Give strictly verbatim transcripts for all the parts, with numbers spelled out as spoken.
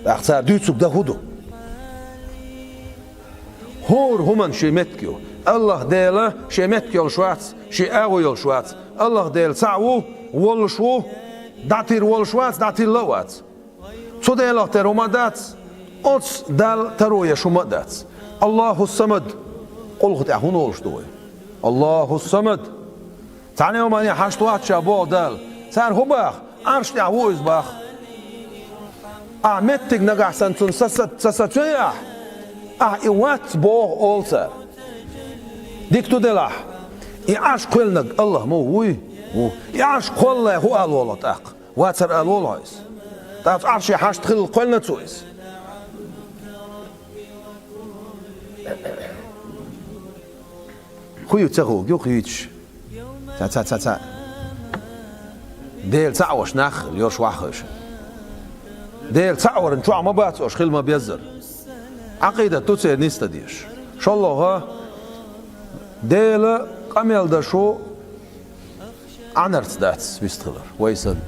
ТӀаккха цара дуьйцург дан хӀун ду? ХӀора хӀуманна шен меттиг ю. АллахӀ-Дела шен меттиг йолуш вац, шен агӀо йолуш вац. АллахӀ-Дела цхьаъ ву, волуш ву, дӀатир волуш вац, дӀатилла а вац. Цу Делах тера хӀума а дац, оцу Далла таро еш хӀума а дац. АллахӀу-с-Самад, къулхьа тӀехь хӀун олуш ду вай? АллахӀу-с-Самад. Цхьана а хӀумане хьашт вац ша, боху Дала. Цара хӀун баха? Ӏарш тӀехь ву иза баха. Ахьа меттиг нагахь санна цунна са, са, са, са ца яхь, ахьа и вац боху олу цара. Дика ду делахь, и Ӏарш кхоьллинарг АллахӀ ма вуй? Ву. И Ӏарш кхоллале хӀун ала волу тӀаккха? Вацар ала волу хьо иза? ТӀаккха Ӏарше хьашт хилла кхоьллина цо иза? Хуьйцу ца хуьйцуш. Ца, ца, ца, ца. Дела цхьаъ ваш нах а хила, йош ваххуьйша. Дела цхьаъ варан чохь ма бац ош хила ма беззара. Ӏакъидат ду церан нисдан дезаш. ШолгӀа, Дела къамел даш ву Ӏанарца дац вистхилар, вай санна.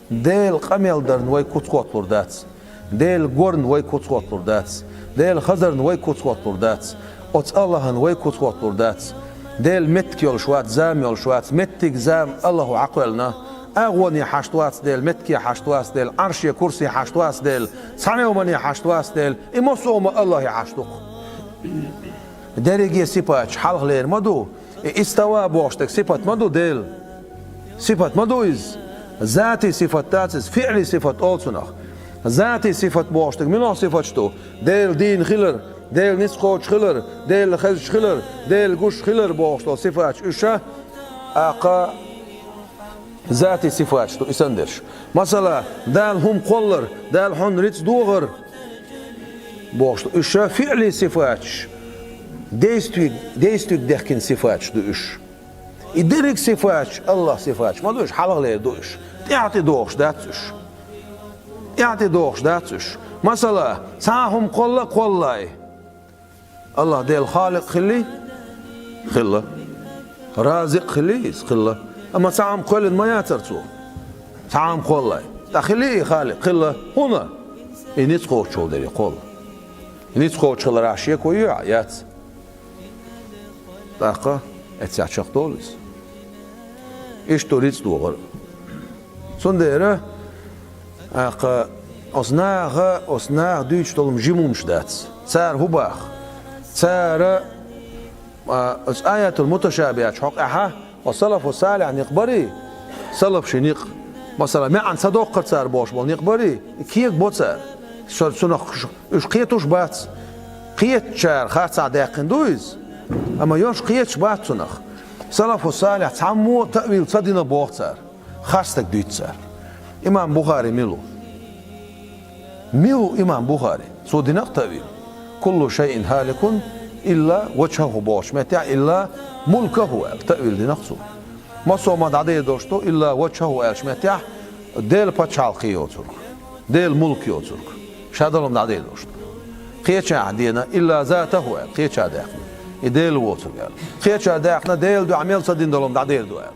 Дела къамел дарна вай куц хӀотталур дац. Дела горна вай куц хӀотталур дац. Дела хазарна вай куц хӀотталур дац. Оцу АллахӀана вай куц хӀотталур дац. Дела меттиг йолуш вац, зама йолуш вац. Меттиг, зама АллахӀа Ӏакхоьллина. АгӀоне хьашт вац Дела, меттиге хьашт вац Дела, Ӏарше, курсе хьашт вац Дела, цхьана а хӀумане хьашт вац Дела. И массо а хӀума АллахӀе хьашт ду-кх. Дерриге сипаташ хьалхалера ма ду. И истава бохуш дерг сипат ма ду Делан. Сипат ма ду иза. Зати сифат дац иза, фиъли сифат олу цунах. Зати сифат бохуш дерг муьлха сифаташ ду? Дела дийна хилар, Дела ницкъ кхочуш хилар, Дела хезаш хилар, Дела гуш хилар бохуш долу сифаташ уьш а, тӀаккха зати сифаташ ду и санна дерш. Масала, Дала хӀума кхоллар, Дала хьуна рицкъ дохар бохуш ду. Уьш а фиъли сифаташ, действиг, действиг дехкина сифаташ ду уьш. И дерриг сифаташ АллахӀан сифаташ ма ду уьш, хьалхалера ду уьш. ТӀаьхьа тӀедогӀуш дац уьш. ТӀаьхьа тӀедогӀуш дац уьш. Масала, цхьа а хӀума кхолла а кхоллале, АллахӀ-Дела Халикъ хилли? Хилла. Разикъ хилли иза? Хилла. Амма цхьа хӀума кхоьллина ма яцара цо? Цхьа хӀума кхоллале. ТӀаккха хилли и Халикъ? Хилла. ХӀунда? И ницкъ кхочуш волу дерриг кхолла. И ницкъ кхочуш хиларехь шеко ю ахь? Яц. ТӀаккха эццехь чекхдолу иза. Иштта ду рицкъ дохар. Цундела, тӀаккха, оцу наха, оцу наха дуьйцуш долу жима хӀуманаш дац. Цара хӀун баха? Цара, а, оцу аятул муташабихаташ хьокъехьа, оцу салафу салихь никъ барий? Салаф ши никъ. Масала, маьӀна ца доккхура цара бохуш болу никъ барий? И кегабо цара. Со-, цунах Уьш кхетуш бац. Кхетачара харцахь даьккхина ду иза. Амма йош кхеташ бац цунах. Салафу салихь цхьаммо а таъвил ца дина боху цара. Харц стаг дуьйцу цара. Имам Бухари мила ву? Мила ву имам Бухари? Цо дина-кх таъвил. «Куллу шайин халикун илла ваджхаху», бохучу меттехь, «илла мулкаху», аьлла, таъвил дина-кх цо. Массо а ма дӀадер долуш ду, «илла ваджхаху» аьллачу меттехь, Делан пачхьалкхе йоцург, Делан мулк йоцург, ша долу-м дӀадер долуш ду. Кхечахьа дина, «илла затаху» аьлла, кхечахьа даьккхина, и Дела воцург аьлла. Кхечахьа даьккхина, Делан дуьхьа мел ца дина долу-м дӀадер ду аьлла.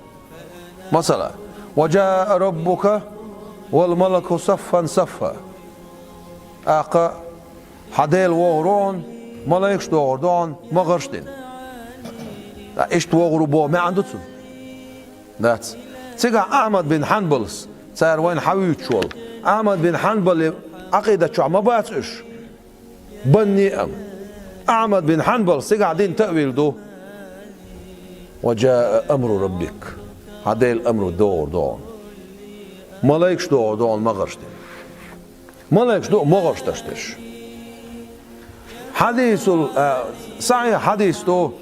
Масала, «Ва джаа раббука вал малаку саффан саффа». ТӀаккха Хьан Дела вогӀур ву хьуна, малайкаш догӀур ду хьуна, могӀарш дина. Ткъа иштта вогӀур ву боху маьӀна ду цуьнан? Дац. Цигахь Ахьмад бин Хьанбалс, цара вайна хьан вуьйцуш волу, Ахьмад бин Хьанбалан Ӏакъидат чохь ма бац уьш? Банне а. Ахьмад бин Хьанбалс цигахь дина таъвил ду: «Ва джаа амру раббик». Хьан Делан амру догӀур ду хьуна. Малайкаш догӀур ду хьуна, могӀарш дина. Малайкаш ду могӀарш даш дерш. Хьадисул, а, сахьихь хьадис ду,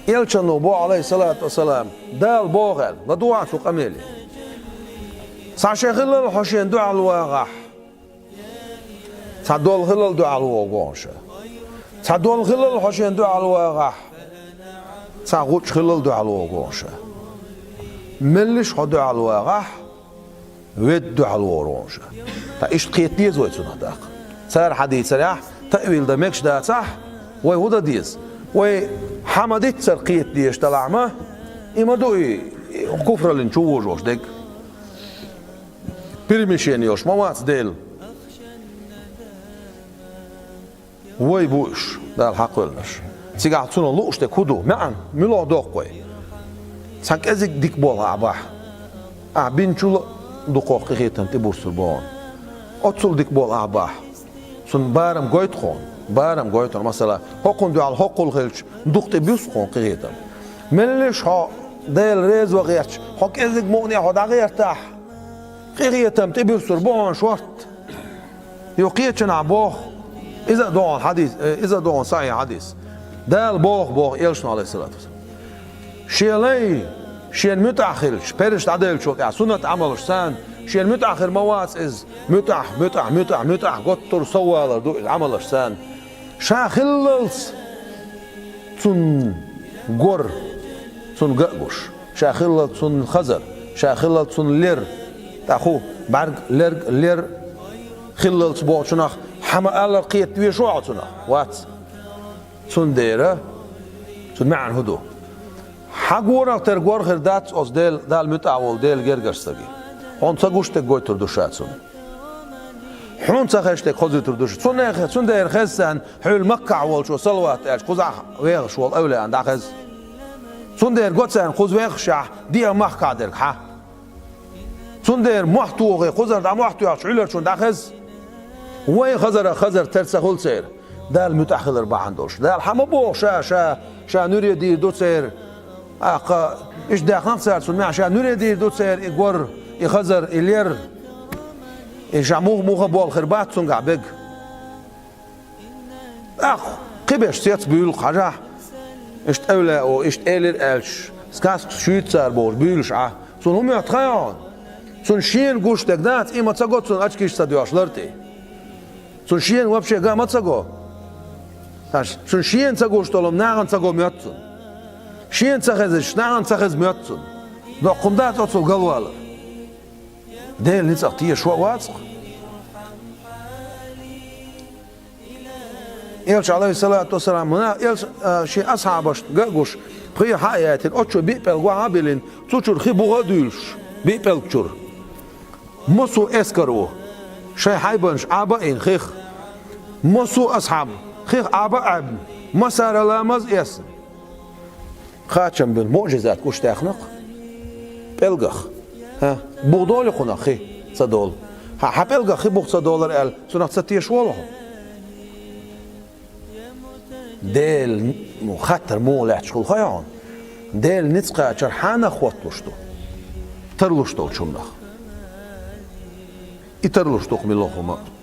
Элчано боху, Ӏалайхиссалату вассалам, Дала боху аьлла, ладогӀа цу къамеле. Цхьа шен хиллал хьо шен дуьхьал вагӀахь, цхьа долу хиллал дуьхьал вогӀу ша. Цхьа долу хиллал хьо шен дуьхьал вагӀахь, цхьа гӀулч хиллал дуьхьал вогӀу ша. Меллиш хьо дуьхьал вагӀахь, ведда дуьхьал вогӀур ву ша. Ткъа иштта кхета деза вай цунах тӀаккха? Цара хьадийцарехь, таъвил дан мегаш дацахь, вай хӀун дан деза? Вай хьан ма-дийццара кхета дезаш далахь ма, и ма ду и, и куфраллин чу вожош дерг. Перемещение йолуш ма вац Дела. Вай бу уьш, Дала хьакхоьллинарш. Цигахь цунах лууш дерг хӀун ду? МаьӀна муьлха доккху вай? Цхьа кӀезиг дика болх ахь бахь, ахь бинчул а дукхох къинхетам тӀебуссур бу хьуна. Оццул дика болх ахь бахь, цунна барам гойту хьуна, барам гойту хьуна. Масала, хӀокхунна дуьхьал хӀоккхул хилча, дукха тӀебуссу хьуна къинхетам. Меллиш хьо Дела реза ван гӀерташ, хьо кӀезиг мукъане хьо дӀагӀертахь, къинхетам тӀебуьссур бу хьуна шортта. Юха кхечанхьа боху, иза а догӀун хьадис, э, иза а догӀун сахьихь хьадис. Дала боху, боху Элчано, алейхиссалату вассалам: «Шен лай шена муьтӀахь хилча, перзаш дӀаделлачул тӀаьхьа суннат Ӏамалш санна, шена муьтӀахь хир ма вац иза, муьтӀахь, муьтӀахь, муьтӀахь, муьтӀахь, готтур соввалар ду иза Ӏамалш санна. Ша хиллалц цунна гор, цунна ган а гуш, ша хиллалц цунна хазар, ша хиллалц цунна лер». ТӀаккха хӀун, бӀаьрг, лерг, лер хиллалц бохучунах хьан ма-аллара кхета везаш ву хьо цунах? Вац. Цундела цуьнан маьӀна хӀун ду? Хьан горах тера гор хир дац оцу Дела, Далла муьтӀахь волу Делан гергарчу стаге. Хьуна ца гуш дерг гойтур ду ша цунна. Хьуна ца хезаш дерг хозуьйтур ду ша. Цундела, цундела хеза царна, хьуьлла Маккахь волчо салават аьлча, кхузахь вехаш волу эвлаяъна дӀахеза. Цундела го царна кхуза вехашехь, диъ махкахь дерг хьан. Цундела мохь тухий, кхузара дӀа мохь тоьхча, хьуьлларчунна дӀахеза. Вайн хазарах хазар тера ца хуьлу церан, Далла муьтӀахь хилар бахьана долуш. Дала хьан ма боху ша, ша, ша нуьре дийр ду церан. ТӀаккха иштта даьккхина цара цунна маьӀна, ша нуьре дийр ду церан и гор, и хазар, и лер. И ша муха-муха болу хир бац цуьнгахь бега. ТӀаккха кхиберш цецбуьйлу хьажахь. Иштта эвлаяо, иштта элира аьлча, сказкаш шуьйцу цара бохуш буьйлуш Ӏа. Цунна хӀун моьтту хаьий хьуна? Цунна шена гуш дерг дац, и ма ца го цунна, ачкиш ца доьхуш лар тӀе. Цунна шена вообще ган ма ца го. Аш, цунна шена ца гуш долу нахана ца го моьтту цунна. Шена ца хезаш, нахана ца хеза моьтту цунна. Доккха хӀума дац оццул галвалар. Делан ницкъах тешаш вац-кх. Элча, алейхиссалату вассалам, муна-, Элча, а, шен асхьабашна ган а гуш, пхье хьа а яйтина, оцу чу биъ пӀелг охьа а биллина, цу чуьра хи буха а дуьйлуш, биъ пӀелг чуьра. Массо а эскар ву, шайн хьайбанаш Ӏаба а йина хих. Массо а асхьаб хих Ӏаба а Ӏаьбна, массара а ламаз а эцна. Кхачам бина муъжизат гуш даьхна-кх пӀелгах. ХӀа, буха долу кхунах хи ца долу? Хьан, хьан пӀелгах хи буха ца долура аьлла, цунах ца тешаш волу хьо? Делан, ну, хаттар муха лаьтташ хуьлу хаьий хьуна? Делан ницкъ кхачар хьанах хӀотталуш ду? Тарлуш долчу хӀуманах. И тарлуш ду-кх муьлха хӀума а.